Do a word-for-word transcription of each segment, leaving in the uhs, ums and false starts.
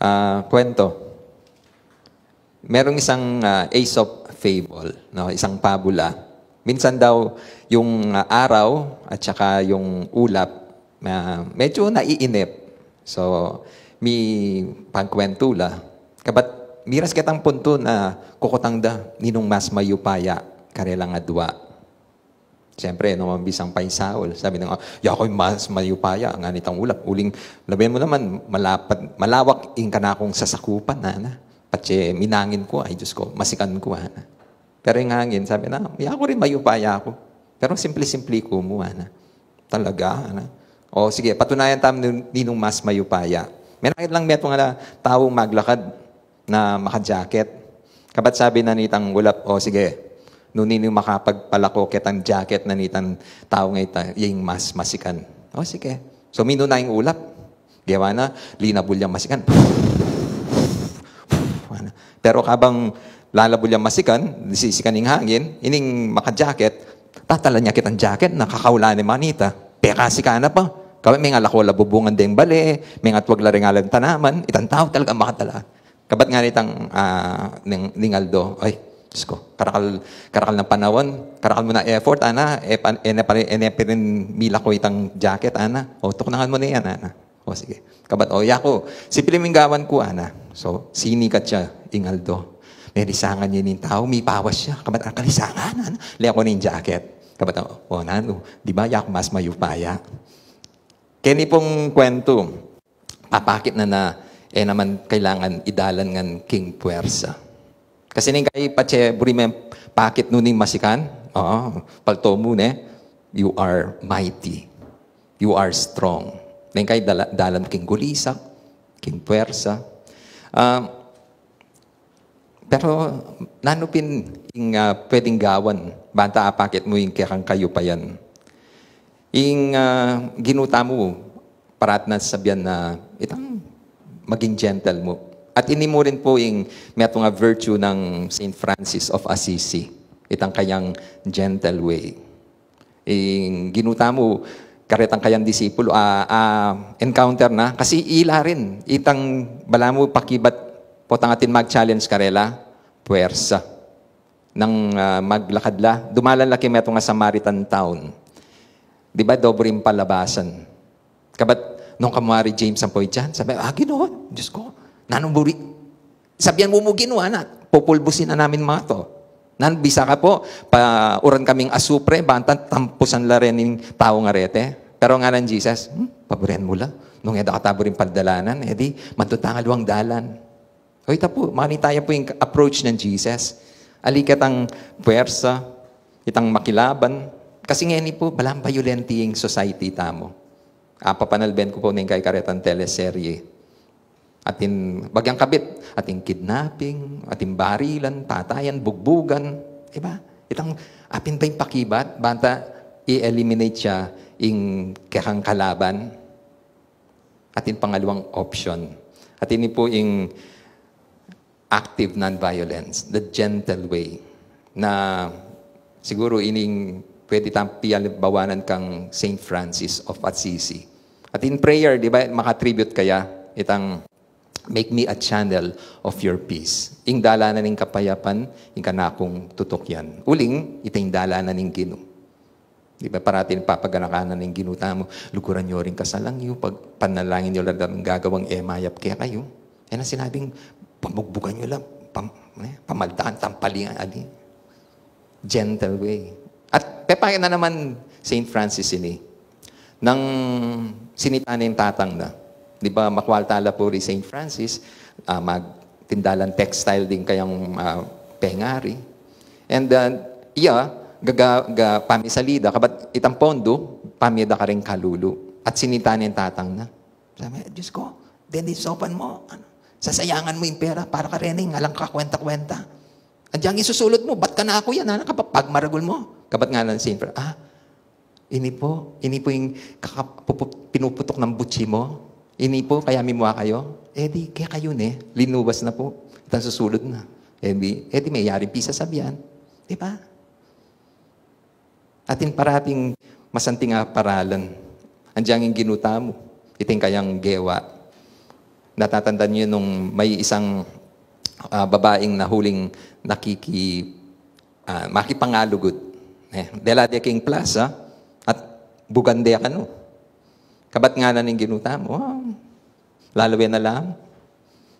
Ah, kwento. Merong isang, ah, Aesop fable, no? Isang pabula. Minsan daw, yung, ah, araw at saka yung ulap, ah, medyo naiinip. So, mi pagkwento la. Kabat miras ketang punto na kukutang da, ninung mas mayupaya karelang adwa. Siyempre, no, mabisang paisaul. Sabi na nga, "Yaku ing mas mayupaya, ngana nitang ulap. Uling, lawen mu naman, malapad, malawak ing kanakung sasakupan, ana. Patse minangin ku, ay, Diyos ku, masikan ku, ana." Pero ing hangin, sabi na, "Yaku rin, mayupaya ku. Pero simple-simple ku mu, ana." "Talaga, ana?" "O, sige, patunayan tamu nin-, ninung mas mayupaya." Menangit lang metung a taung maglakad na maka-jacket. Kabat sabi na nitang ulap, "O, sige, nung ninu makapagpalako ketang jacket na nitang taung ita, ya ing mas masikan." "O, sige." So, minuna ing ulap. Gewa na, linabul yang masikan. Pero kabang lalabul yang masikan, sisikan ing hangin, ining maka-jacket, tatala ne ketang jacket na kakaulanan ne manita. Pekasikan na pa. Kabat mengalako la bubungan deng bale, mengatwag la ring alang tanaman, itang tau talaga makatala. Kabat ngana nitang, ah, ning, ning aldo, "Ay, Diyos ku, karakal, karakal nang panaun, karakal mu nang effort, ana, e pa, e ne pa rin, e ne pa rin milako itang jacket, ana. O, tuknangan mu ne yan, ana." "O, sige." Kabat, "O, yaku, simple mu ing gawan ku, ana." So, sinikat ya ing aldo. Melisangan ya ning tau, mipawas ya. Kabat, "Kalisangan, ana. Lako ne ing jacket." Kabat, "O, o, nanu, di ba yaku mas mayupaya?" Keni pung kwentu, papakit na na, e naman kailangan idalan ngan king puwersa. Kasi neng kai patse buri meng pakit nu ning masikan, o, palto mu ne, you are mighty. You are strong. Neng kai dala-, dalan king gulisak, king puwersa. Ah, pero nanu pin ing, ah, pwedeng gawan, banta apakit mu ing kekang kayupayan? Ing, ah, Ginu tamu, parati na sasabian na itang maging gentle mu. At ini mu rin pu ing metung a virtue nang Saint Francis of Assisi, itang kayang gentle way. Ing Ginu tamu, karetang kayang disipulo, ah, ah, encounter na, kasi ila rin, itang balamu pakibat potang atin mag-challenge karela, puwersa. Nang, ah, maglakad la, dumalan la king metung a Samaritan town. Di ba, doble ing palabasan. Kabat, nung kamwari James ampo i John, sabi, "Ah, Ginu, Diyos ku, nanu buri, sabian mu mu, Ginu, ana, pupulbusin na namin mato. Nanu bisa ka pu, pauran kaming asupre, banta tampusan la rin ing taung arete." Pero ngana nang Jesus, "Hmm, paburen mu la. Nung e da ka taburing paldalanan, e di, mantu tang aliwang dalan." O, ita pu, manita ya pu ing approach nang Jesus. Ali ketang puwersa, itang makilaban. Kasi ngeni pu, balang bayulenti ing society tamu. Apapanalben ku pu neng kai karetang teleserye. Atin, bagyang kabit, atin kidnapping, atin barilan, patayan, bugbugan. Diba? Itang, atin pa ing pakibat, banta i-eliminate ya ing kekang kalaban. Atin pangaliwang option. Atin ini pu ing active nonviolence, the gentle way. Na siguru ining pwede tang pialimbawanan kang Saint Francis of Assisi. Atin prayer, di ba, maka-attribute kaya itang, "Make me a channel of your peace." Ing dalanan ning kapayapan, ing kanakung tutukyan. Uling, ita ing dalanan ning Ginu. Di ba, parati ning papaganakanan ning Ginu tamu, "Luguran yu ring kasalang yu, pag-, panalangin yu la ring gagawang e mayap kekayu." E na sinabing, "Pamugbugan yu la, pam-, ne, pamaldakan, tampalingan, ali." Gentle way. At pepakit na naman Saint Francis ini. Nang sinita ne ing tatang na. Di ba, makwalta la pu ri Saint Francis, ah, magtinda lang textile ding kayang, ah, pengari. And, uh, iya, gaga-, ga-, pamisalida, kabat itang pondo, pamie da karing kalulu. At sinita ne ing tatang na. Sabi, "Diyos ku, deni saupan mu, ano, sasayangan mu ing pera para kareni, alang kakwenta-kwenta. Agyang isusulut mu, bat kanaku yan, ana, kapag maragul mu." Kabat ngana nang Saint Francis, "Ah, ini pu, ini pu ing kaka-, pupu-, pinuputok nang butsi mu. Ini pu, kaya mimua kayu." E di, kekayu ne, linubas na pu. Itang susulut na. E di, e di, meyaring pisasabian. Di ba? Atin parating masanting a paralan. Agyang ing Ginu tamu, iting kayang gewa. Natatandaan niyo nung may isang, ah, babaeng nahuling nakiki-, ah, makipangalugud. Eh, dela de king plaza at bugan de kanu. Kabat ngana ning Ginu tamu, "Ah, lalawen na lang."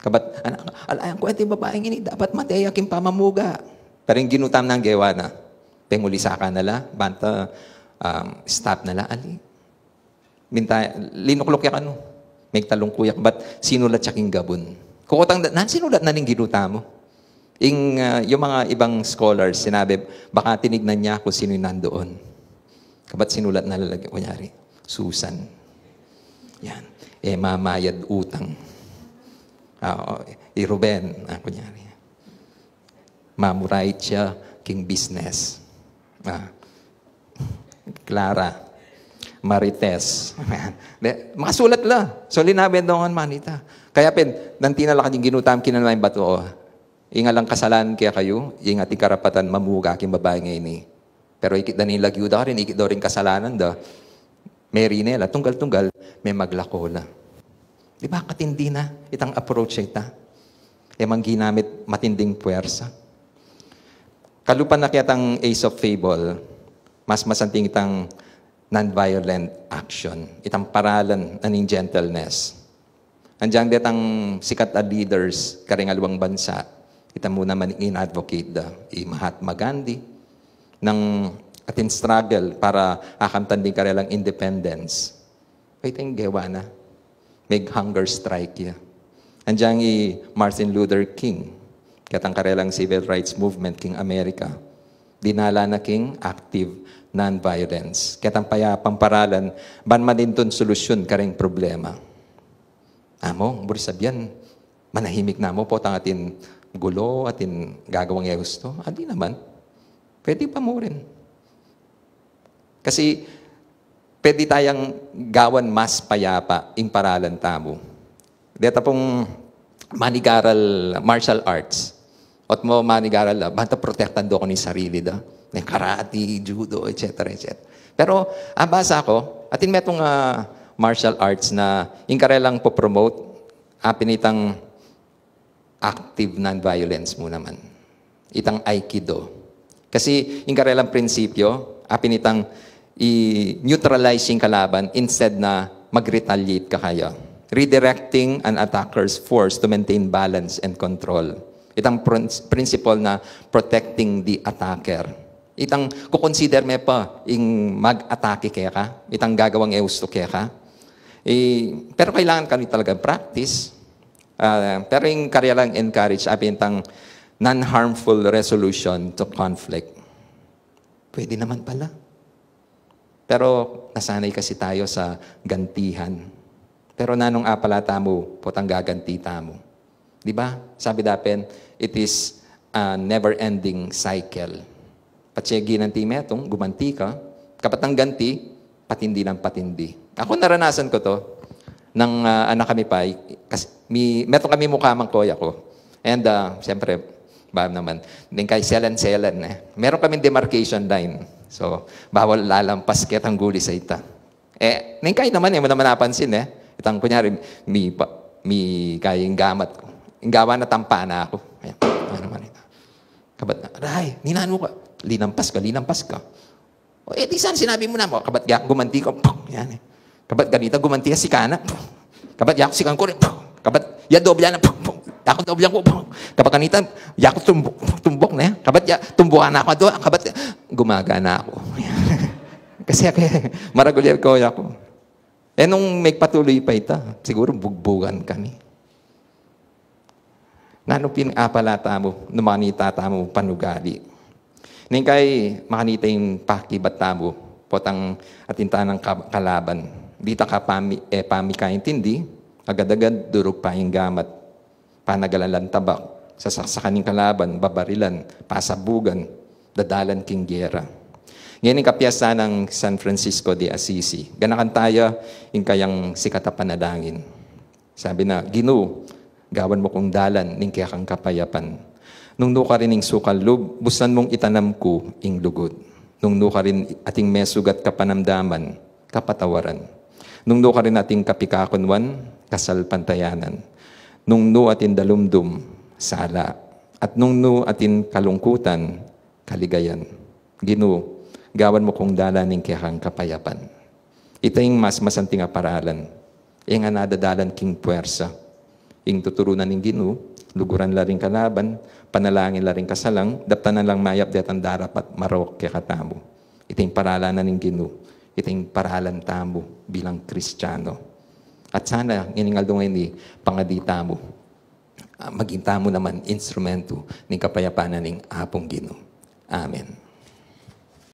Kabat, "Ala, ala, ang kwenta ing babaeng ini, dapat mate ya king pamamuga." Pero ing Ginu tamu nanu ing gewa na, penguli saka na la, banta, um, stop na la, ali. Minta, linukluk ya kanu. Migtalungku ya, bat sinulat ya king gabun. Kukutang, nanu ing sinulat na ning Ginu tamu? Ing, ah, yung mga ibang scholars, sinabi, baka tinignan niya kung sino yung nandoon. Kabat sinulat na lalagyan, kunyari, Susan. Yan. Eh, mamayad utang. Ah, o, i Ruben, ah, kunyari. Mamurait ya king business. Ah. Clara. Marites. De, makasulat la. So, linawen da ngan manita. Kaya pin, nanu ing tinalakad ning Ginu tamu, kinanu ing batu, o, ing alang kasalanan kekayu, ing ating karapatan mamuga king babaeng ini. Pero ikit da ning lagyu da karin, ikit da ring kasalanan da. Meri ne la, tunggal-tunggal, memaglako la. Di ba, katindi na itang approach a ita? E mang ginamit matinding puwersa. Kalupa na ketang Ace of Fable, mas masanting itang non-violent action, itang paralan na ning gentleness. Andiyan detang sikat a leaders karing aliwang bansa, ita mu naman in-advocate da, i Mahatma Gandhi, nang atin struggle para akamtan ding karelang independence. Kaya ita ing gewa na, mig hunger strike ya. Andiyan i Martin Luther King, ketang karelang civil rights movement king Amerika, dinala na king active non-violence. Ketang payapang paralan, ban manintun solusyon karing problema. Among, buri sabian, manahimik na mu, potang atin gulo, atin gagawang e gusto. Adi naman. Pwede pa mu rin. Kasi, pwede tayang gawan mas payapa ing paralan tamu. Deta pung manigaral martial arts. Ot mo manigaral la, banta protektan do kanu ing sarili da. May karate, judo, et cetera, et cetera. Pero, ang basa ko, atin metung, ah, martial arts na ing karelang popromote, apin itang active non-violence mu naman. Itang Aikido. Kasi ing karelang prinsipyo, apin itang i-neutralize ing kalaban instead na mag-retaliate ka kaya. Redirecting an attacker's force to maintain balance and control. Itang prin-, principle na protecting the attacker. Itang kukonsider me pa ing mag-atake keka, itang gagawang e gusto keka. I, pero kailangan kami talaga practice. Ah, pero ing karela lang encourage, apin itang non-harmful resolution to conflict. Pwede naman pala. Pero nasanay kasi tayo sa gantihan. Pero nanung apala tamu, potang gaganti tamu. Di ba? Sabi da pin, it is a never-ending cycle. Patse ginanti metung, gumanti ka, kapatang ganti, patindi nang patindi. Ako naranasan ko to, nang, ah, anak kami pa, i-, kasi, mi-, metung kami mukamang koya ku. And, ah, siyempre, ba naman, ning kay selan-selan, eh. Meron kaming demarcation line. So, bawal lalampas ketang gulis a ita. Eh, ning kay naman, e mu naman napansin, eh. Itang kunyari, mi pa, mi kay ing gamat ku. Ing gawa na tampa na ku. Ayan, ano naman ita. Kabat, "Ray, ninanu ka? Linampas ka, linampas ka." O, e, di sana sinabi mu na mu, kabat yaku gumanti ku, puk, yan, eh. Kabat ganita gumanti ya, sikan na, puk. Kabat yaku sikan ku rin, puk. Kabat ya doblan na, puk, puk. Yaku doblan ku, puk. Kabat ganita, yaku tumbuk, tumbuk na, eh. Kabat ya, tumbukan na ku, kabat gumagana na ku. Kasi aku, maragul ya koya ku. E, nung migpatuloy pa ita, siguru bugbugan kami. Nanu pin apala tamu, nung makanita tamu panugali. Nung kay makanita ing pakibat tamu, potang atin tanang ka-, kalaban. Di ta kapami-, e pamikaintindi, agad-agad durug pa ing gamat. Panagalan lang tabak, sasaksakan ing kalaban, babarilan, pasabugan, dadalan king gera. Ngeni ing kapiesta nang San Francisco de Assisi, ganakan taya ing kayang sikat a panalangin. Sabi na, "Ginu, gawan mu kung dalan ning kekang kapayapan. Nung nukarin ing sukal lub, busnan mung itanam ku ing lugud. Nung nukarin ating mesugat kapanamdaman, kapatawaran. Nung nukarin ating kapikakunwan, kasalpantayanan. Nung nu atin dalumdum, sala. At nung nu atin kalungkutan, kaligayan. Ginu, gawan mu kung dalan ning kekang kapayapan. Ita ing mas masanting a paralan. Ing anada dalan king puersa. Ing tuturunan ning Ginu, luguran la ring kalaban, panalangin la ring kasalang, daptan na lang mayap detang darapat marok kekatamu. Ita ing paralan na ning Ginu, ita ing paralan tamu bilang Kristiano. At sana, ngening aldo ngeni, pangadi tamu, ah, maging tamu naman instrumento ning kapayapan na ning Apung Ginu. Amen.